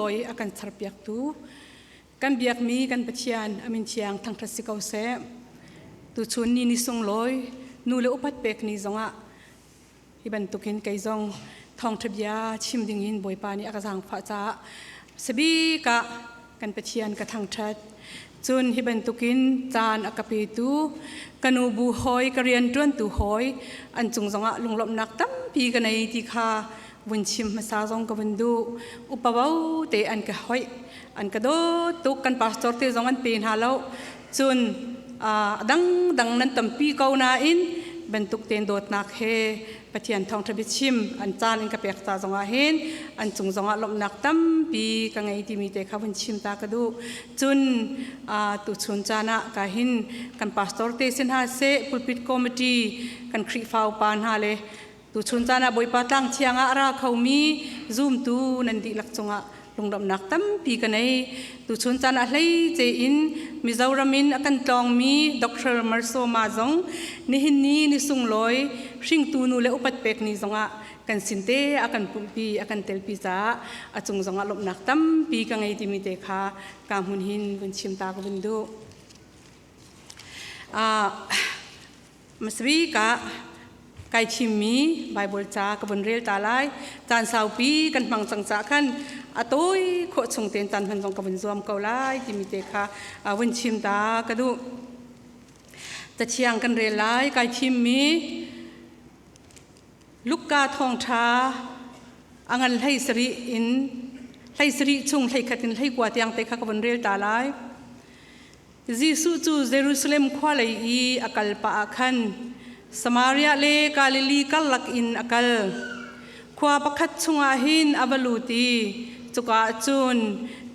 Oi a kan charpiaktu kan biakmi kan Pathian amin thiang thangṭhat si ko seh. Tuchun ni ni sunglawi nu le upat pek ni zongah hi bantukin kei zong thawngṭha bia chim dingin Bawipa nih a ka zaangfah caah sabik ah kan Pathian ka thangṭhat. Cun hi bantukin caan a ka petu ka nu bu hawi ka rianṭuantu hawi an cung zongah lunglawmhnak tampi ka nei ti kha vun chim hmasa zong ka vun duh. Upa bo te an ka hoih an ka dawt tuk kan pastor te zong an pe hna lo. Cun a dangdang nan tampi ko nain bantuk tein dawtnak he Pathian thawngṭha biachim an caan in ka pek ca zongah hin an cung zongah lawmhnak tampi ka ngei timi te kha vun chim ta ka duh. Cun tuchun caan ah ka hin kan pastor te si hna seh, pulpit committee kan Khrihfa upa hna le tuchun caan ah Bawipa tlang thiang ah a ra khomi zumtu nan dihlak cungah lunglawmhnak tampi ka nei. Tuchun caan ah hleice in Mizoram in a kan tlawngmi Dr. Marsoma zong nihin ni ni sunglawi hringtu nu le upat pek ni zongah kan sin te a kan pumhpi a kan telpi caah a cung zongah lawmhnak tampi ka ngei timi te kha ka hmun hin vun chim ta ka vun duh. Masabik ah kai thimmi Baibal ca ka vun rel ta lai. Caan saupi kan hmang cang caah khan a tawi khawh chung tein caan hman zong ka vun zuam ko lai timi te kha vun chim ta ka duh. Cathiang kan rel lai. Kai thimmi Luka thawngṭha a ngan 17 in 17 chung 11 in 19 tiang te kha ka vun rel ta lai. Jesuh cu Jerusalem khua lei i a kal pah ah khan Samaria le Galilee karlak in a kal. Khua pakhat chungah hin a va lut i cuka ah cun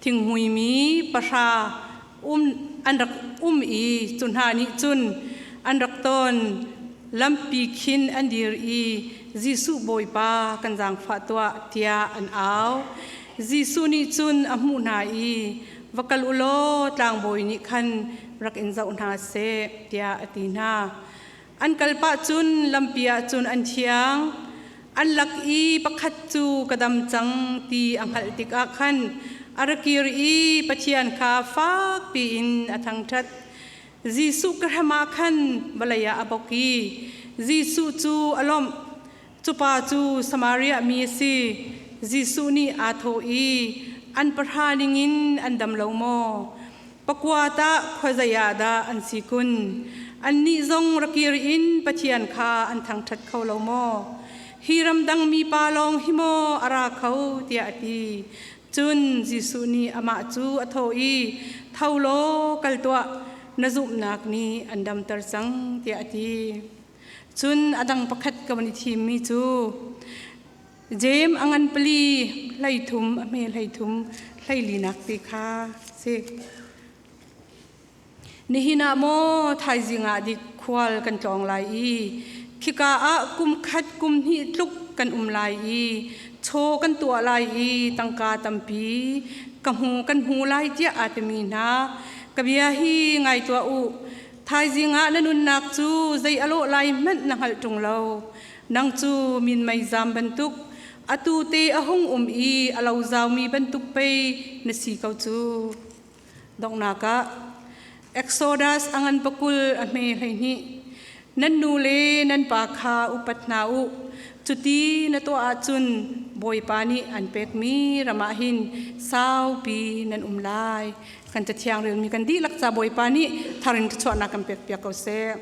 thinghmuimi pahra um an rak um i cu hna nih cun an rak ton. Lampi khin an dir i Jesuh Bawipa kan zaangfah tuah tiah an au. Jesuh nih cun a hmuh hna i va kal u law tlangbawi nih khan rak in zoh hna seh tiah a ti hna. An kal pah cun lampi ah cun an thiang. An lak i pakhat cu ka dam cang ti a hngalh tikah khan a ra kir i Pathian kha fak piin a thangṭhat. Jesuh ka hram ah khan vawlei ah a bawk i Jesuh cu a lawmh. Cu pa cu Samaria mi a si. Jesuh nih aa thawh i, An pahra ningin an dam lo maw? Pakua tah khuazei ah dah an si kun? Annih zong ra kir in Pathian kha an thangṭhat kho lo maw? Hi ramdang mipa lawng hi maw a ra kho? tiah a ti. Cun Jesuh nih amah cu a thawh i, Tho law kal tuah, na zumhnak nih an damter cang, tiah a ti. Cun a dang pakhat ka van i thimmi cu Jeim a ngan pali 13 a hme 13 hleilinak ti kha si. Nihin ah maw thaizing ah dik khual kan tlawng lai i khika ah kum khat kum hnih tluk kan um lai i chaw kan tuah lai i tangka tampi ka hmu kan hmu lai tiah aa timi hna ka bia hi ngai tuah u. Thaizing ah na nunnak cu zei a lawh lai hmanh na hngalh ṭung lo. Nang cu minmei zam bantuk, atu te a hung um i a lo zaumi bantuk pei na si ko cu. Donghnak ah Exodus a ngan pakul a hme 12. Nan nu le nan pa kha upat hna u. Cuti na tuah ahcun Bawipa nih an pekmi ram ah hin saupi nan um lai. Kan cathiang relmi kan dihlak ca Bawipa nih thar in thluachuahnak kan pekpiak ko seh.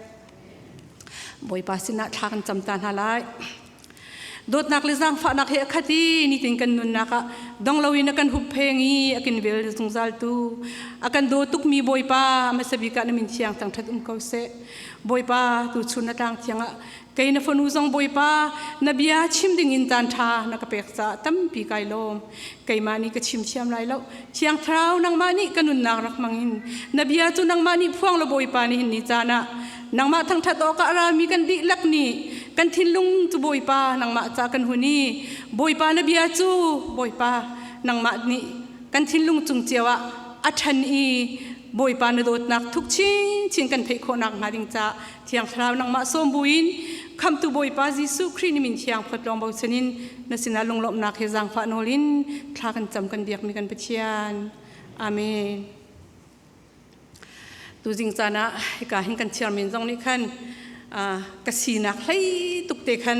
Bawipa sinah thla kan cam ta hna lai. Dawtnak le zaangfahnak he a khat i nitin kan nunnak ah dong loin a kan huppheng i a kin vel zungzal tu a kan daw tukmi Bawipa hmasa bik ah na min thiang thangṭhat um ko seh. Bawipa tu chun na tlang thiang ah Kei na fanu zong Bawipa, na bia chim ding in caan ṭha na ka pek caah tampi kai lawm. Keimah nih ka chim thiam lai lo. Thiang Thlarau nangmah nih ka nunnak rak hmang in na bia cu nangmah nih phuang law Bawipa nihin ni caan ah nangmah thangṭhat awkah a rami kan dihlak nih kan thinlung cu Bawipa nangmah ca kan hun i Bawipa na bia cu Bawipa nangmah nih kan thinlung cung cio ah a ṭhan i Bawipa na dawtnak thuk chinchin kan theih khawhnak hnga ding caah Thiang Thlarau nangmah sawm buin Khamtu Bawipa Jesuh Khrih ni min thiang phawt lawng bochan in na sinah lunglawmhnak he zaangfah nawl in thla kan cam kan biakmi kan Pathian. Amen. Tuzing caan ah hika hin kan chairman zong nih khan ka sinak hlei tuk te khan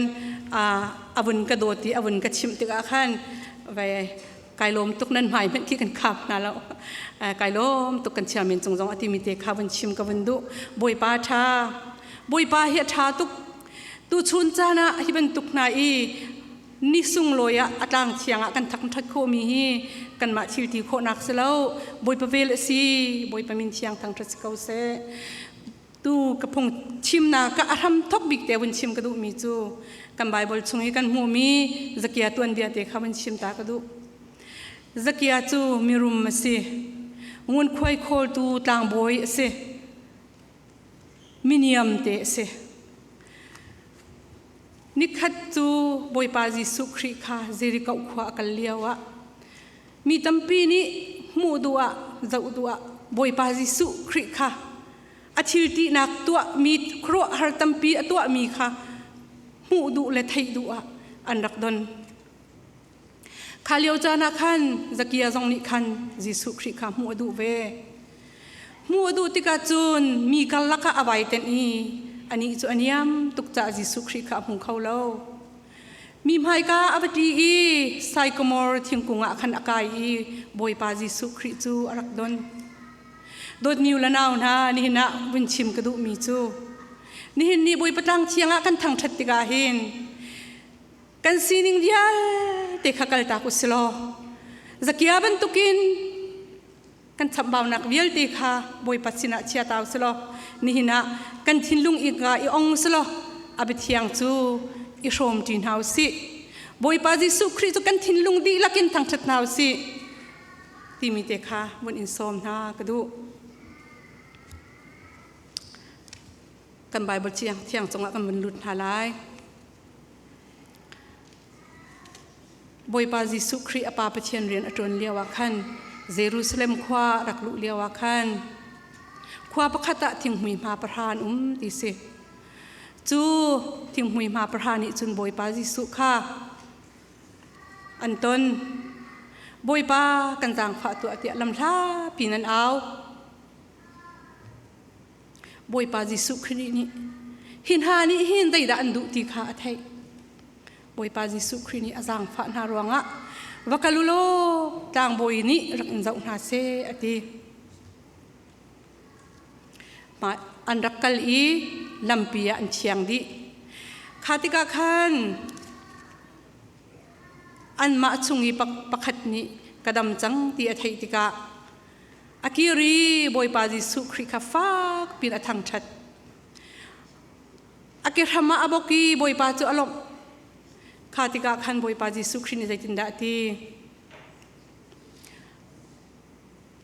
a vun ka dawt i a vun ka chimh tikah khan vai kai lawm tuk nan hmai hmanh khi kan khap hna lo. Kai lawm tuk kan chairman cung zong a timi te kha vun chim ka vun duh. Bawipa ṭha. Bawipa hi a ṭha tuk. Tuchun caan ah hi bantuk hna i ni sunglawi ah a tlang thiang ah kan thangṭhat khawhmi hi kanmah thil ti khawhnak si lo. Bawipa vel a si. Bawipa min thiang thangṭhat si ko seh. Tu ka phung chimnak ka a hram thok bik te vun chim ka duhmi cu kan Bible chung i kan hmuhmi Zakia tuanbia te kha vun chim ta ka duh. Zakia cu mirum a si. Ngunkhuai khawltu tlangbawi a si. Miniam te a si. Nikhat cu Bawipa Jesuh Khrih kha Jericho khua a kal lioah mi tampi nih hmuh duh ah zoh duh ah Bawipa Jesuh Khrih kha a thil tinak tuahmi khuaruahhar tampi a tuahmi kha hmuh duh le theih duh ah an rak don. Kha lio caan ah khan Zakia zong nih khan Jesuh Khrih kha hmuh a duh ve. Hmuh a duh tikah cun mi karlak ah a vai tenh i anih cu a niam tuk caah Jesuh Khrih kha a hmu kho lo. Mi hmaika a va ṭi i sycamore thingkung ah khan a kai i Bawipa Jesuh Khrih cu a rak don. Dawtmi u le nau hna, nihin ah vun chim ka duhmi cu nihin ni Bawipa tlang thiang ah kan thangṭhat tikah hin kan sining vialte kha kaltak u silaw Zakia bantukin kan chambaunak vialte kha Bawipa sinah chia ta u silaw nihin ah kan thinlung i nga i ong silaw a biathiang cu i hrawm ṭi hna u sih. Bawipa Jesuh Khrih cu kan thinlung dihlak in thangṭhat hna u sih timi te kha vun in sawm hna ka duh. Kan Bible thiang cungah kan vun lut hna lai. Bawipa Jesuh Khrih a Pa Pathian rian a ṭuan lioah khan Jerusalem khua a rak luh lioah khan khua pakhat ah thinghmui hma pahra an um ti si. Cu thinghmui hma pahra nih cun Bawipa Jesuh kha an ton. Bawipa kan zaangfah tuah tiah lamhla piin an au. Bawipa Jesuh Khrih nih hi hna nih hin zeidah an duh ti kha a theih. Bawipa Jesuh Khrih nih a zaangfah hna ruangah va kal u law tlangbawi nih rak in zoh hna seh a ti. An rak kal i lampi ah an thiang dih. Kha tikah khan anmah chung i pakhat nih ka dam cang ti a theih tikah A kir i Bawipa Jesuh Khrih kha fak piin a thangṭhat. A kehram ah a bok i Bawipa cu a lawmh. Kha tikah khan Bawipa Jesuh Khrih nih zeitindah a ti?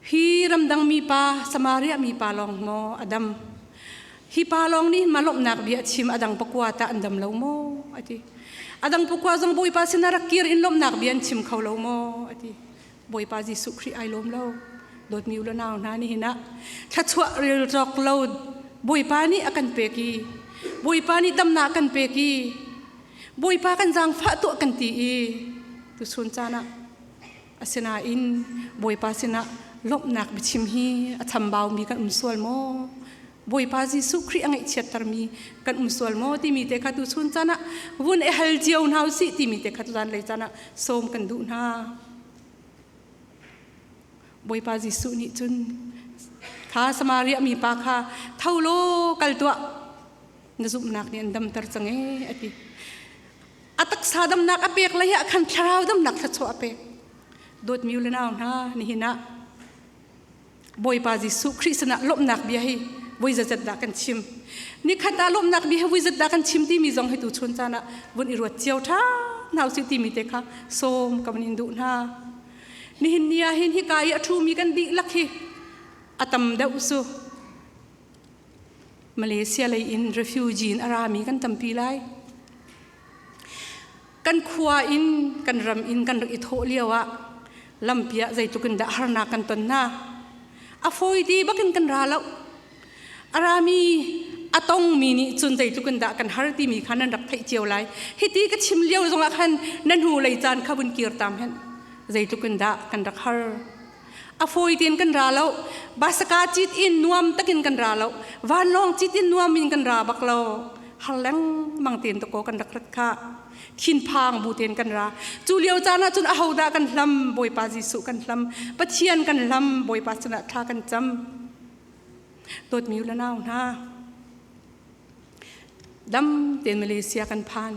Hi ramdang mipa, Samaria mipa lawng maw a dam? Hi pa lawng nih ma lawmhnak bia a chim a dang pakua tah an dam lo maw? A ti. A dang pakua zong Bawipa sinah rak kir in lawmhnak bia an chim kho lo maw? A ti. Bawipa Jesuh Khrih ai lawm lo. Dawtmi u le nau hna nihin ah thluachuah relcawk lo Bawipa nih a kan pek i Bawipa nih damnak a kan pek i Bawipa kan zaangfah tuah kan ti i tuchun caan ah asinain Bawipa sinah lawmhnak biachim hi a chambaumi kan um sual maw? Bawipa Jesuh Khrih a ngaihchiattermi kan um sual maw timi te kha tuchun caan ah vun i hal cio hna usih timi te kha tuzan lei caan ah sawm kan duh hna. Bawipa Jesuh nih cun kha Samaria mipa kha tho law kal tuah na zumhnak nih an damter cang ee a ti. A taksa damnak a pek lei ah khan thlarau damnak thluachuah a pek. Dawtmi u le nau hna nihin ah Bawipa Jesuh Khrih sinah lawmhnak bia hi voi zazat dah kan chim. Nikhat ah lawmhnak bia hi voi zat dah kan chim timi zong hi tu chun caan ah vun i ruat cio ṭha hna usih timi te kha sawm ka van in duh hna. Nihin ni ah hin hika i a ṭhumi kan dihlak hi a tam deuh su. Malaysia lei in refugee in a rami kan tampi lai. Kan khua in kan ram in kan rak i thawh lio ah lampi ah zeitluk in dah harnak kan ton hna. A fawi ti bakin kan ra lo. A rami a A tongmi nih cun zeitluk in dah kan har timi kha nan rak theih cio lai. Hiti ka chim lio zongah khan na hnu lei caan kha vun kir tam hen. Zeitluk in dah kan rak har. A fawi tein kan ra lo. Basaka cit in nuam takin kan ra lo. Vanlawng cit in nuam in kan ra bak lo. Har lengmang tein takaw kan rak rat kha. Thinphang bu tein kan ra. Cu lio caan ah cun ahodah kan hlam? Bawipa Jesuh kan hlam. Pathian kan hlam. Bawipa sinah thla kan cam. Dawtmi u le nau hna, dam tein Malaysia kan phan.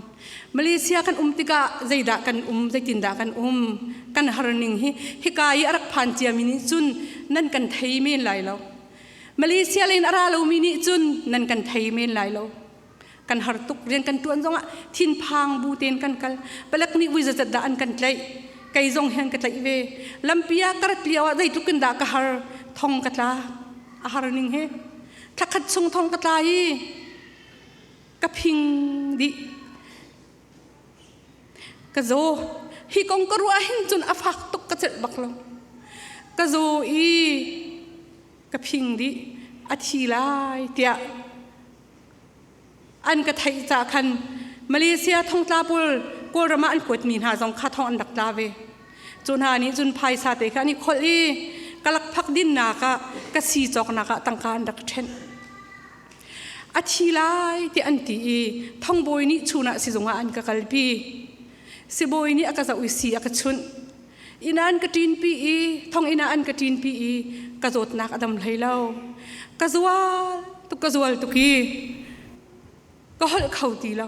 Malaysia kan um tikah zeidah kan um, zeitindah kan um, kan har ning hi hika i a rak phan ciami nih cun nan kan thei men lai lo. Malaysia lei in a ra lomi nih cun nan kan thei men lai lo. Kan har tuk rian kan tuan zongah thinphang bu tein kan kal. Palek nih vui zat dah an kan tlaih. Kei zong hian ka tlaih ve. Lampi ah ka rat lio ah zeitluk in dah ka har thong ka tla. A har ning he. Thlakhat chung thong ka tla i ka phing dih. Ka zaw. Hi kong ka ruah hin cun a fak tuk ka celh bak lo. Ka zaw i ka phing dih. A thi lai tiah an ka theih ca khan Malaysia thongtla pawl Kawlram ah an kuatmi hna zong kha thong an rak tla ve. Cu hna nih cun phaisa te kha an i kholh i ka lakphak dinnak ah ka si cawknak ah tangka an rak ṭhenh. A thi lai ti an ti i thongbawi nih chun ah sizung ah an ka kalpi. Sibawi nih a ka zoh i si a ka chunh. Inn ah an ka ṭinpi i thonginn ah an ka ṭinpi i ka zawtnak a dam hlei lo. Ka zual tuk ka zual tuk i ka holh kho ti lo.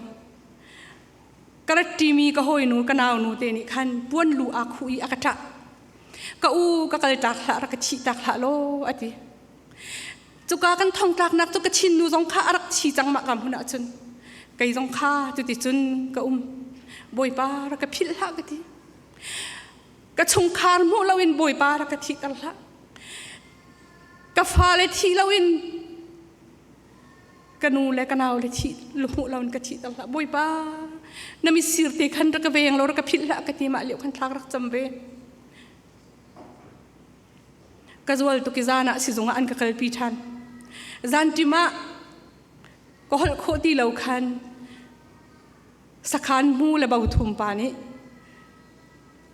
Ka rat ṭimi ka hawinu ka naunu te nih khan puan lu aa khuh i a ka ṭah. Ka u ka kal tak hlah rak ka thih tak hlah law a ti. Cuka kan thongtlaknak cu ka chinnu zong kha a rak thi cang mah ka hmun ah cun kei zong kha cuticun ka um. Bawipa rak ka philh hlah ka ti. Ka chungkhar hmuh loin Bawipa rak ka thihter hlah. Ka fale thih loin ka nu le ka nau le thih hmuh loin ka thihter hlah. Bawipa na mitsir te khan rak ka veng law rak ka philh hlah ka ti mah lio khan thlak rak cam ve. Ka zual tuk i zan ah sizung ah an ka kalpi ṭhan. Zan ṭim ah ka holh khawh ti lo khan sakhan hmu le bo thum pa nih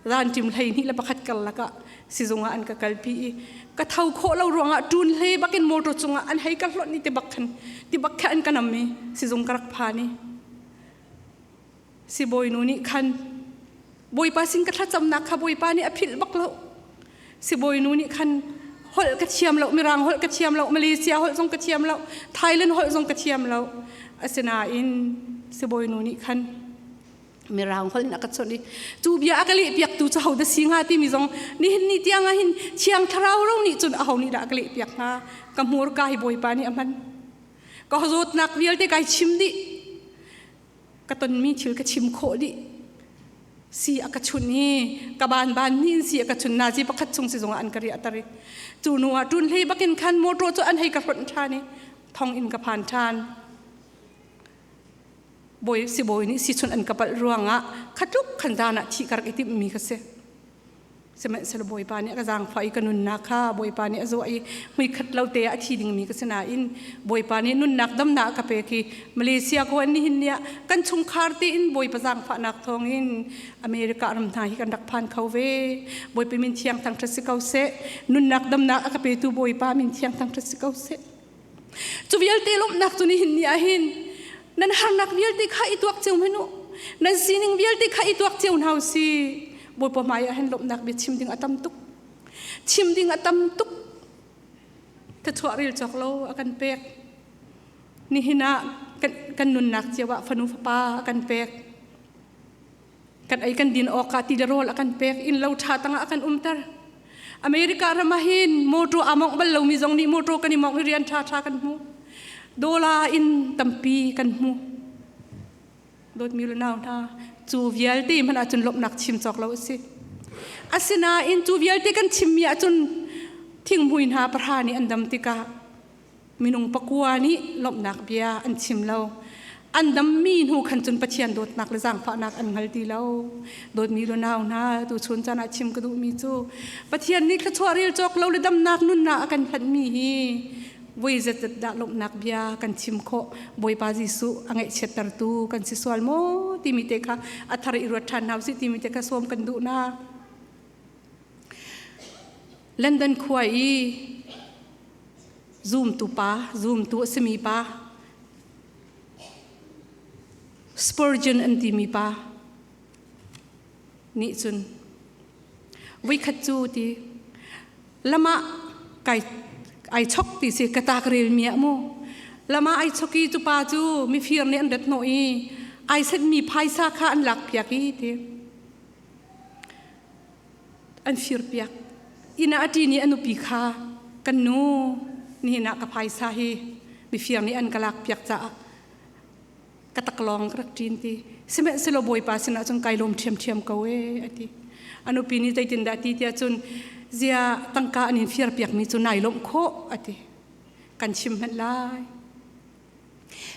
zanṭim 21 karlak ah sizung ah an ka kalpi i ka tho khawh lo ruangah ṭun hle bakin motor cungah an hei ka hlonh i tibak khan tibak khe an ka nam i sizung ka rak phan i sibawi nu nih khan Bawipa sin ka thlacamnak kha Bawipa nih a philh bak lo sibawi nu nih khan holh ka thiam lo mirang holh ka thiam lo Malaysia holh zong ka thiam lo Thailand holh zong ka thiam lo asinain sibawi nu nih khan mirang holh in a ka chawnh i cu bia a ka leh piaktu cu ho dah si hnga timi zong nihin ni tiang ah hin thiang thlarau ro nih cun aho nih dah a ka leh piak hnga ka hmurka hi Bawipa nih a hman ka zawtnak vialte kai chim dih ka tonmi thil ka chim khawh dih si a ka chun i ka ban ban ni in si a ka chun nazi pakhat chung si zongah an ka riah tar i cu hnu ah ṭun hlei bakin khan motor cu an hei ka hlonh ṭhan i thong in ka phan ṭhan bawi sibawi nih si chun an ka palh ruangah khatluk khan zan ah thih ka rak i timhmi ka si Sihmanhsehlaw Bawipa nih a ka zaangfah i ka nunnak kha Bawipa nih a zuah i hmuikhat lo te ah a thi dingmi ka si nain Bawipa nih nunnak damnak a ka pek i Malaysia ko an nihin ni ah kan chungkhar tein Bawipa zaangfahnak thawngin America ram hna hi kan rak phan kho ve. Bawipa min thiang thangṭhat si ko seh. Nunnak damnak a ka petu Bawipa min thiang thangṭhat si ko seh. Cu vialte lawmhnak cu nihin ni ah hin nan harnak vialte kha i tuak cio hmanh u. Nan sining vialte kha i tuak cio hna u si. Bawipa hmai ah hin lawmhnak bia chim ding a tam tuk. Chim ding a tam tuk. Thachuah rel cawk lo a kan pek. Nihin ah kan, kan nunnak cio ah fanu fapa a kan pek. Kan ei kan din awk ah ti le rawl a kan pek. Inn lo ṭha tangah a kan umter. America ram ah hin motor aa mawngh bal lomi zong nih motor kan i mawngh i rian ṭhaṭha kan hmu. Dollar in tampi kan hmu. Dawtmi le nau hna, cu vialte hmanh ahcun lawmhnak chim cawk lo a si. Asinain cu vialte kan chimmi ahcun thinghmui hna pahra nih an dam tikah minung pakua nih lawmhnak bia an chim lo. An dammi hnu khan cun Pathian dawtnak le zaangfahnak an hngal ti lo. Dawtmi lu nau hna, tuchun caan ah chim ka duhmi cu Pathian nih thluachuah rel cawk lo le damnak nunnak a kan hlanhmi hi Voi zetzet dah lawmhnak bia kan chim khawh? Bawipa Jesuh a ngaihchiattertu kan si sual maw timi te kha a thar i ruat ṭhan hna usih timi te kha sawm kan duh na. London khua i zumtu pa, zumtu a simi pa, Spurgeon an timi pa nih cun voikhat cu ti lama kai ai chok ti si ka tak rel mi ah mu lama ai chok i cu pa cu mifir nih an rat hnawh i ai set mi phaisa kha an lak piak i ti an fir piak inn ah a ṭin i a nupi kha kan nu nihin ah ka phaisa hi mifir nih an ka lak piak caah ka taklawng ka rak ṭin ti sihmanhsehlaw Bawipa sinah cun kai lawm ṭhiamṭhiam ko ee a ti. A nupi nih zeitindah ti tiah cun zia tangka an in fir piakmi cu nai lawmh khawh a ti. Kan chim hmanh lai.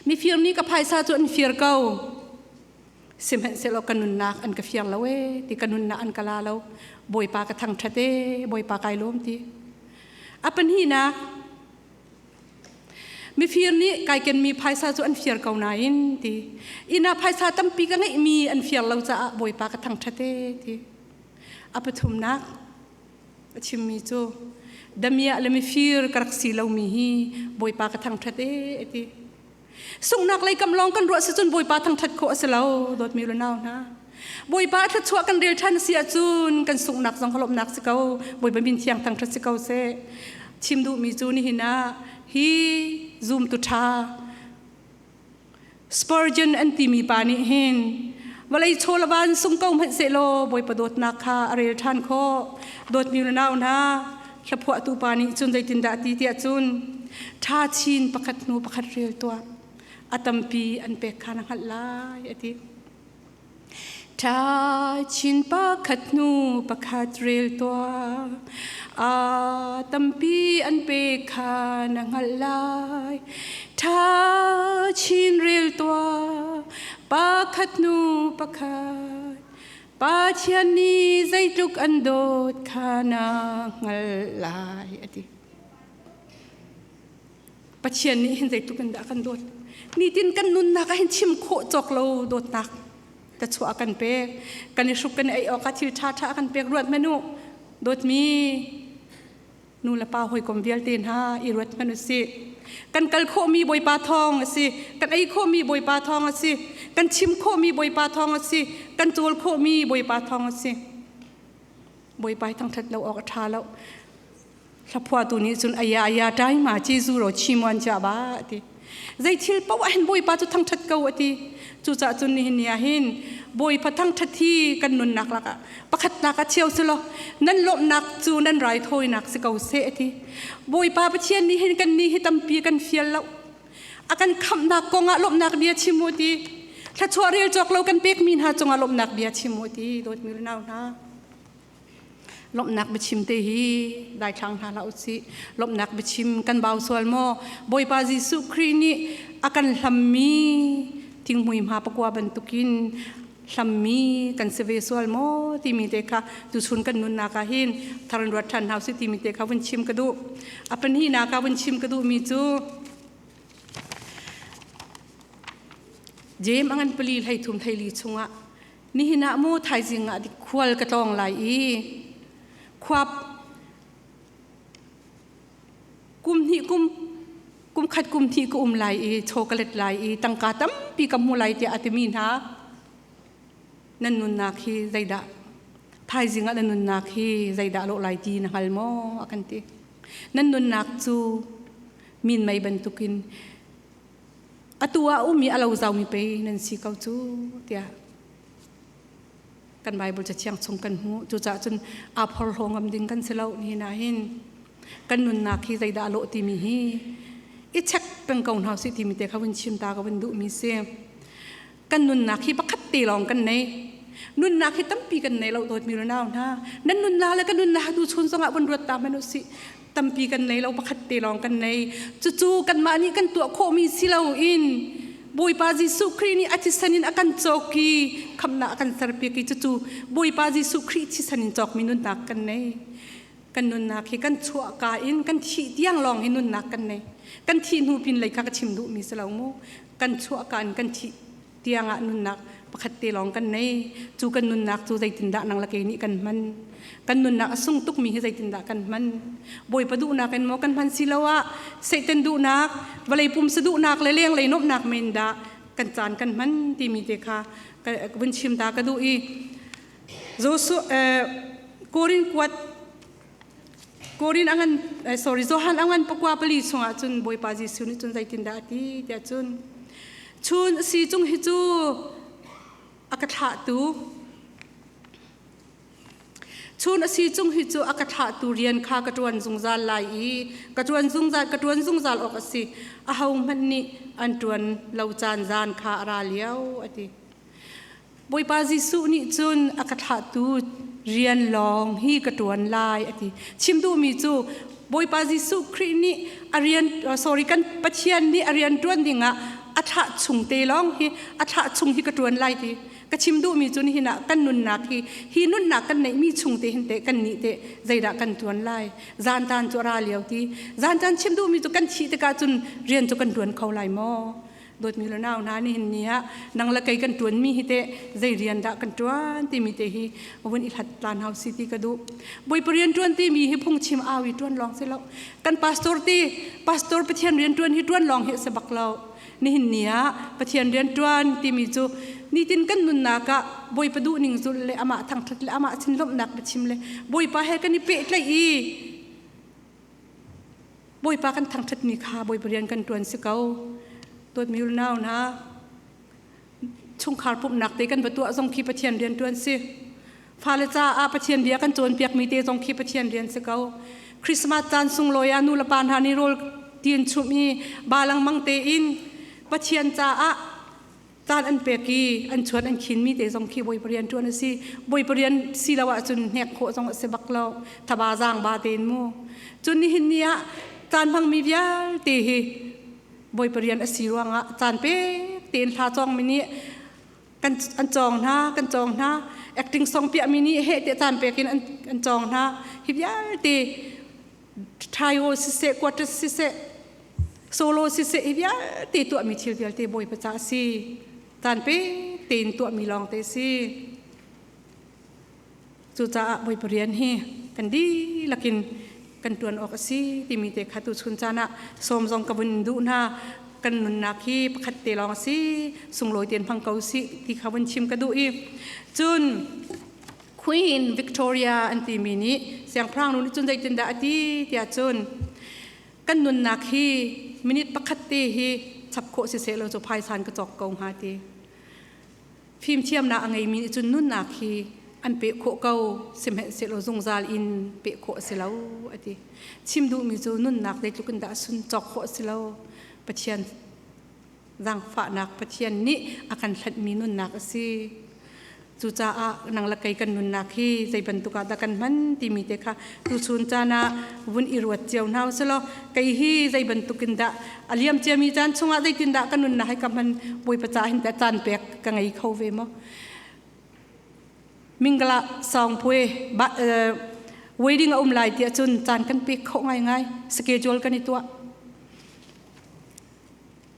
Mifir nih ka phaisa cu an fir ko. Sihmanhsehlaw ka nunnak an ka fir lo ee ti ka nunnak an ka la lo. Bawipa ka thangṭhat ee Bawipa kai lawm ti. A pahnihnak Mifir nih kai kenmi phaisa cu an fir ko nain ti. Inn ah phaisa tampi ka ngeihmi an fir lo caah Bawipa ka thangṭhat ee ti. A pathumnak a chimmi cu damiah le mifir ka rak si lomi hi Bawipa ka thangṭhat ee ti. Sunghnak lei kam lawng kan ruah si cun Bawipa thangṭhat khawh a si lo dawtmi le nau hna. Bawipa a thluachuah kan rel ṭhan a si ahcun kan sunghnak zong lawmhnak si ko. Bawipa min thiang thangṭhat si ko seh. Chim duhmi cu nihin ah hi zumtu ṭha Spurgeon an timi pa nih hin vawlei chaw le van sung ko hmanh sehlaw Bawipa dawtnak kha a rel ṭhan khawh. Dawtmi le nau hna, hlaphuahtu pa nih cun zeitindah ti tiah cun ṭha chin pakhat hnu pakhat rel tuah a tampi an pek kha na hngalh lai a ti. Ṭha chin pakhat hnu pakhat rel tuah a tampi an pek kha na hngalh lai. Ṭha chin rel tuah pakhat hnu pakhat Pathian nih zeitluk an dawt kha na hngalh lai a ti. Pathian nih hin zeitluk in dah kan dawt. Nitin kan nunnak ah hin chim khawh cawk lo dawtnak ta chuah kan pek. Kan i hruk kan i ei awk ah thil ṭha ṭha kan pek ruat hmanh u. Dawtmi nu le pa hawikom vialte hna i ruat hmanh u sih. Kan kal khawhmi Bawipa thawng a si. Kan ei khawhmi Bawipa thawng a si. Kan chim khawhmi Bawipa thawng a si. Kan cawl khawhmi Bawipa thawng a si. Bawipa hi thangṭhat lo awk a ṭha lo. Hlaphuahtu nih cun aya aya ṭai ma ci zu ro chi muan cha ba a ti. Zei thil paoh ah hin Bawipa cu thangṭhat ko a ti. Cucaah cun nihin ni ah hin Bawipa thangṭhat hi kan nunnak lakah pakhatnak ah cheu selaw nan lawmhnak cu nan raithawinak si ko seh a ti. Bawipa Pathian nih hin kan nih hi tampi kan fial lo. A kan khamhnak kongah lawmhnak bia chim u ti. Thluachuah rel cawk lo kan pekmi hna cungah lawmhnak bia chim u ti dawtmi unau hna. Lawmhnak biachim te hi daithlang hna hlah usih. Lawmhnak biachim kan bau sual maw? Bawipa Jesuh Khrih nih a kan hlammi thinghmui hma pakua bantukin hlammi kan si ve sual maw timi te kha tuchun kan nunnak ah hin tharan ruat ṭhan hna usih timi te kha vun chim ka duh. A pahnihnak ah vun chim ka duhmi cu Jeim a ngan pali 13 hleili chungah Nihin ah mu thaizing ah khual ka tlawng lai i khua kum hnih kum kum khat kum hnih ka um lai i chaw ka let lai i tangka tampi ka hmu lai tiah a timi hna nan nunnak hi zeidah thaizing ah nan nunnak hi zeidah lawh lai ti na hngal maw a kan ti nan nunnak cu min mei bantukin Atu ah ummi a lo zaumi pei nan si ko cu tiah kan Bible cathiang chung kan hmuh. Cucaah cun aa phorhlaw ngam ding kan si lo ni hna hin kan nunnak hi zeidah a lawh timi hi i check peng ko hna usih timi te kha vun chim ta ka vun duhmi si. Kan nunnak hi pakhat te lawng kan nei. Nunnak hi tampi kan nei lo dawtmi nau hna. Nan nunnak le kan nunnak tu chun zongah vun ruat ta hmanh usih. Tampi kan nei lo pakhat te lawng kan nei. Cucu kanmah nih kan tuah khawhmi si loin Bawipa Jesuh Khrih nih a thisen in a kan cawk i khamhnak a kan serpiak i cucu Bawipa Jesuh Khrih thisen in cawkmi nunnak kan nei. Kan nunnak hi kan chuahka in kan thih tiang lawng hi nunnak kan nei. Kan thih hnu pin lei kha ka chim duhmi si lo mu. Kan chuahka in kan thih tiang ah nunnak pakhat te lawng kan nei. Cu kan nunnak cu zeitindah nang le kei nih kan hman? Kan nunnak a sung tukmi hi zeitindah kan hman? Bawipa duhnak in maw kan hman si lo ah Satan duhnak, vawlei pumsa duhnak le lenglei nuamhnak men dah kan caan kan hman timi te kha vun chim ta ka duh i Joshua Korin kuat Korin angan sorry Johan angan pakua pali chungah cun Bawipa Jesuh nih cun zeitindah a ti tiah cun chun si cung hi cu a ka thlahtu Chun a si chung hi cu a ka thlahtu rian kha ka ṭuan zungzal lai i ka ṭuan zungzal ka ṭuan zungzal awk a si. Ahohmanh nih an ṭuan lo caan zan kha a ra lio, a ti. Bawipa Jesuh nih cun a ka thlahtu rian lawng hi ka ṭuan lai, a ti. Chim duhmi cu Bawipa Jesuh Khrih nih a rian sorry kan Pathian nih a rian ṭuan dingah a thlah chung te lawng hi a thlah chung hi ka ṭuan lai ti. Ka chim duhmi cu nihin ah kan nunnak hi hi nunnak kan neihmi chung te hin teh kan nih teh zeidah kan tuan lai? Zantan cu a ra lio ti. Zantan chim duhmi cu kan thih tikah cun rian cu kan tuan kho lai maw? Dawtmi le nau hna, nihin ni ah nang le kei kan tuanmi hi teh zei rian dah kan tuan timi te hi vun i hlat tlan hau si ti ka duh. Bawipa rian tuan timi hi phungchim au i tuan lawng si lo. Kan pastor ti pastor Pathian rian tuan hi tuan lawng hi a si bak lo. Nihin ni ah Pathian rianṭuan timi cu nitin kan nunnak ah Bawipa duhning zulh le amah thangṭhat le amah sin lawmhnak biachim le Bawipa he kan i pehtlaih i Bawipa kan thangṭhatmi kha Bawipa rian kan ṭuan si ko. Dawtmi unau hna, chungkhar pumhnak te kan va tuah zong khi Pathian rian ṭuan si. Fale caah Pathian bia kan cawnpiakmi te zong khi Pathian rian si ko. Christmas caan sunglawi ah nu le pa hna nih rawl tiin chumh i ba lengmang tein Pathian caah caan an pek i an chuan an khinmi te zong khi Bawipa rian ṭuan a si. Bawipa rian si lo ahcun hnek khawh zong a si bak lo. Thaba zaang ba tein mu. Cun nihin ni ah caan hmangmi vialte hi Bawipa rian a si ruangah caan pek tein hla cawngmi nih kan an cawng hna kan cawng hna. Acting song piahmi nih heh tiah caan pek in an cawng hna. Hi vialte trio siseh, quartet siseh, solo siseh, hi vialte tuahmi thil vialte Bawipa ca a si. Caan pek tein tuahmi lawng te si. Cucaah Bawipa rian hi kan dihlak in kan ṭuan awk a si timi te kha tuchun caan ah sawm zong ka vun duh hna. Kan nunnak hi pakhat te lawng a si, sunglawi tein hmang ko sih ti kha vun chim ka duh i cun Queen Victoria an timi nih siangpahrang nu nih cun zeitindah a ti tiah cun kan nunnak hi minute pakhat te hi chap khawh siseh law cu phaisan ka cawk ko hnga ti. Fimthiamnak a ngeimi nih cun nunnak hi an peh khawh ko, sihmanhsehlaw zungzal in peh khawh a si lo, a ti. Chim duhmi cu nunnak zeitluk in dah a sun cawk khawh a si lo. Pathian zaangfahnak, Pathian nih a kan hlanhmi nunnak a si. Cucaah nang le kei kan nunnak hi zei bantuk ah dah kan hman timi te kha tuchun caan ah vun i ruat cio hna usih law kei hi zei bantuk in dah a liam ciami caan chungah zeitindah ka nunnak hi ka hman, Bawipa caah hin teh caan pek ka ngei kho ve maw? Mingala sawng pue wedding a um lai tiah cun caan kan pek kho ngaingai, schedule kan i tuah,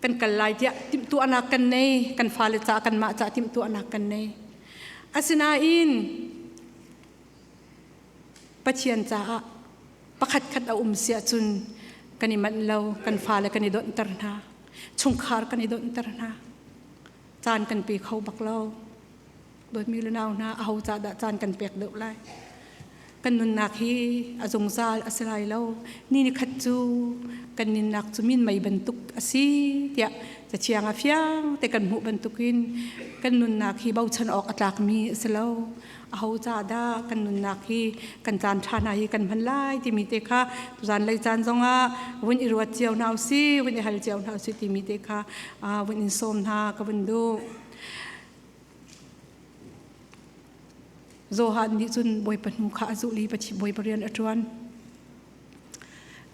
kan kal lai tiah timhtuahnak kan nei, kan fale caah kanmah caah timhtuahnak kan nei. Asinain Pathian caah pakhat khat a um si ahcun kan i manh lo, kan fale kan i donhter hna, chungkhar kan i donhter hna, caan kan pe kho bak lo. Dawtmi le nau hna, aho ca dah caan kan pek deuh lai? Kan nunnak hi a zungzal a si lai lo. Ni ni khat cu kan nunnak cu min mei bantuk a si tiah cathiang a fiang te kan hmuh bantukin kan nunnak hi bochan awk a tlakmi a si lo. Aho ca dah kan nunnak hi kan caan ṭha hna hi kan hman lai timi te kha tuzan lei caan zongah vun i ruat cio hna usih, vun i hal cio hna usih timi te kha vun in sawm hna ka vun duh. Johan nih cun Bawipa hnu kha a zulh i Bawipa rian a ṭuan.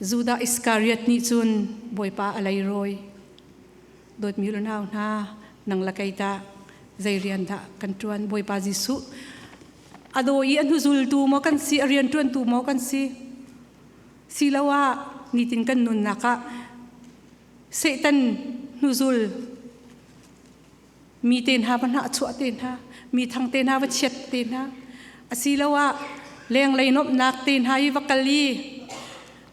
Judah Iskariot nih cun Bawipa a leirawi. Dawtmi unau hna, nang le kei tah zei rian dah kan ṭuan? Bawipa Jesuh a daw i a hnuzultu maw kan si, a rian ṭuantu maw kan si? Siloah nitin kan nunnak ah Satan hnuzul mi te hna va hnahchuah te hna, mi thang te hna va chiat te hna, asiloah lenglei nuamhnak te hna i va kal i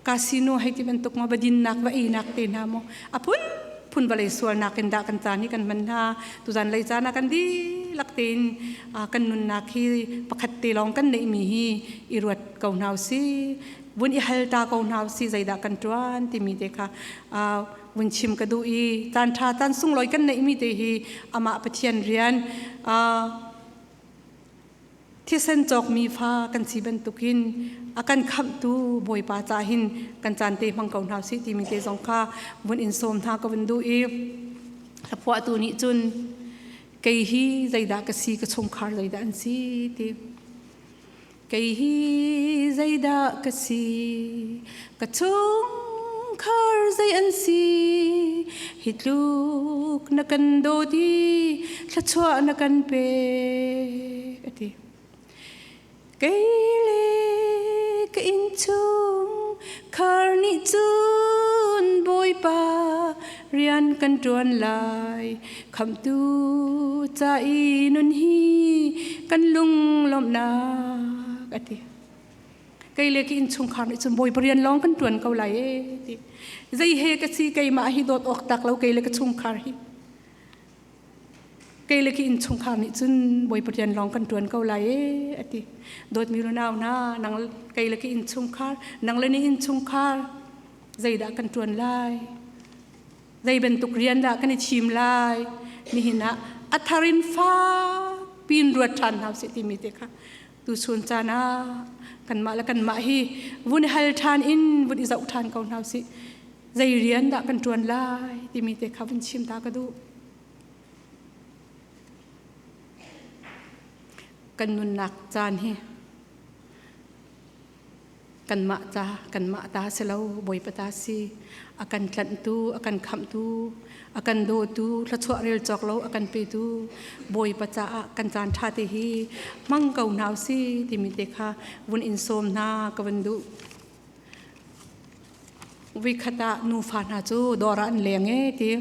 casino hei ti bantuk ma va dinnak va einak te hna maw a phunphun vawlei sualnak in dah kan caan hi kan hman hna. Tuzan lei caan ah kan dihlak tein kan nunnak hi pakhat te lawng kan neihmi hi i ruat ko hna usih, vun i hal ta ko hna usih, zeidah kan ṭuan timi te kha vun chim ka duh i caan ṭha caan sunglawi kan neihmi te hi amah Pathian rian thisen cawkmi fa kan si bantukin a kan khamhtu Bawipa ca hin kan caan te hmang ko hna usih timi te zong kha vun in sawm hna ka vun duh i hlaphuahtu nih cun kei hi zeidah ka si, ka chungkhar zeidah an si ti. Kei hi zeidah ka si, ka chungkhar zei an si, hi tluk na kan dawt i thluachuah na kan pek, a ti. Kei le ka innchung khar nih cun Bawipa rian kan ṭuan lai, Khamhtu ca i nun hi kan lunglawmhnak, a ti. Kei le ka innchungkhar nih cun Bawipa rian lawng kan ṭuan ko lai e ti. Zei he ka si, keimah hi dawt awk tak lo kei le ka chungkhar hi. Kei le ka innchungkhar nih cun Bawipa rian lawng kan ṭuan ko lai e a ti. Dawtmi nunau hna, nang kei le ka innchungkhar, nang le ni innchungkhar zeidah kan ṭuan lai? Zei bantuk rian dah kan i thim lai? Nihin ah a thar in fak pin ruat ṭhan hna usih timi te kha tuchun caan ah kanmah le kanmah hi vun i hal ṭhan in vun i zoh ṭhan ko hna usih. Zei rian dah kan ṭuan lai timi te kha vun chim ta ka duh. Kan nunnak caan hi Kanmah ta, kanmah ta si lo, Bawipa ta si. A kan tlanhtu, a kan khamhtu, a kan dawtu, thluachuah rel cawk lo a kan petu Bawipa caah kan caan ṭha te hi hmang ko hna usih timi te kha vun in sawm hna ka vun duh. Voikhat ah nufa hna cu dawr ah an leng e ti.